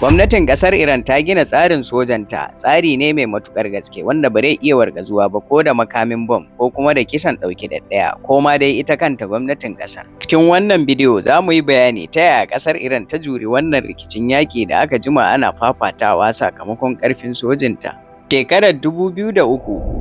Gwamnatin ƙasar Iran ta gina tsarin sojanta, tsari ne mai matuƙar gaske wanda ba zai iya wargazuwa ba ko da makamin bom ko kuma da kisan ɗauki ɗaɗɗaya ko ma dai ita kanta gwamnatin ƙasar. Cikin wannan bidiyo za mu yi bayani ta yaya ƙasar Iran ta juri wannan rikicin yaƙi da aka jima ana fafatawa sakamakon ƙarfin sojinta. Shekarar 2003,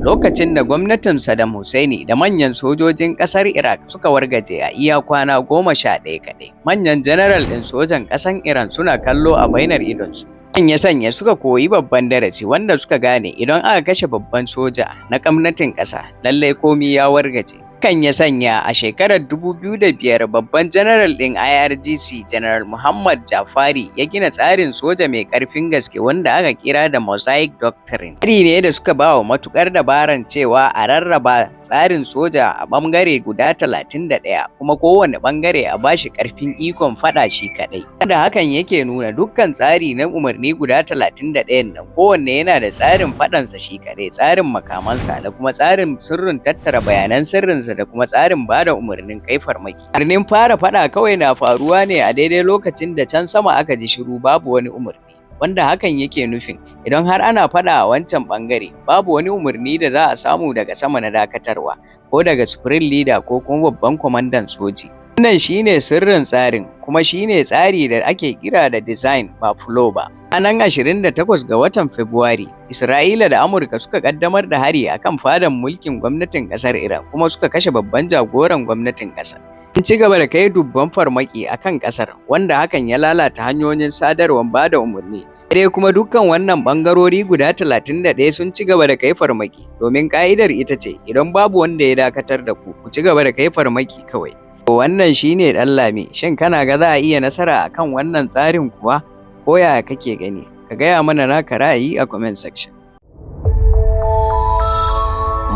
lokacin da gwamnatin Saddam Hussein da manyan sojojin ƙasar Iraq suka wargaje a iya kwana 11 kaɗai, manyan janaral ɗin sojan ƙasar Iran suna kallo a bainar idonsu. Hakan ya sanya suka koyi babban darasi, wanda suka gane idan aka kashe babban soja na gwamnatin ƙasa, lallai komi ya wargaje. Hakan ya sanya a shekarar 2005 babban janaral ɗin IRGC, Janar Muhammad Jafari, ya gina tsarin soja mai ƙarfin gaske wanda aka kira da Mosaic Doctrine. Tsari ne da suka ba wa matuƙar dabaran cewa a rarraba tsarin soja a ɓangare guda 31, kuma kowane ɓangare a bashi ƙarfin ikon faɗa shi kaɗai. Wanda hakan yake nuna dukkan tsari na umarni guda 31 nan, kowanne yana da tsarin faɗansa shi kaɗai, tsarin makamansa, da kuma tsarin sirrin tattara bayanan sirrinsa, da kuma tsarin bada umarnin kai farmaki. Umarnin fara faɗa kawai na faruwa ne a daidai lokacin da can sama aka ji shiru, babu wani umarni. Wanda hakan yake nufin idan har ana faɗa a wancan ɓangare, babu wani umarni da za a samu daga sama na dakatarwa, ko daga supreme leader ko kuma babban kwamandan soji. Wannan shi ne sirrin tsarin, kuma shi ne tsari da ake kira da design ba flow ba. Ranar 28 ga watan Fabrairu, Isra'ila da Amurka suka ƙaddamar da hari a kan fadan mulkin gwamnatin ƙasar Iran, kuma suka kashe babban jagoran gwamnatin ƙasar. Sun ci gaba da kai dubban farmaki a kan ƙasar, wanda hakan ya lalata hanyoyin sadarwar ba da umarni. Sai dai kuma dukkan wannan ɓangarori guda 31 sun ci gaba da kai farmaki, domin ƙa'idar ita ce idan babu wanda ya dakatar da ku, ku ci gaba da kai farmaki kawai. Wannan shi ne Ɗanlami, shin kana ga za a iya nasara a kan wannan tsarin kuwa? Ko yaya kake gani? Ka gaya mana naka ra'ayi a comment section.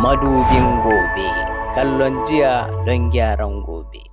Madubin gobe, kallon jiya don gyaran gobe.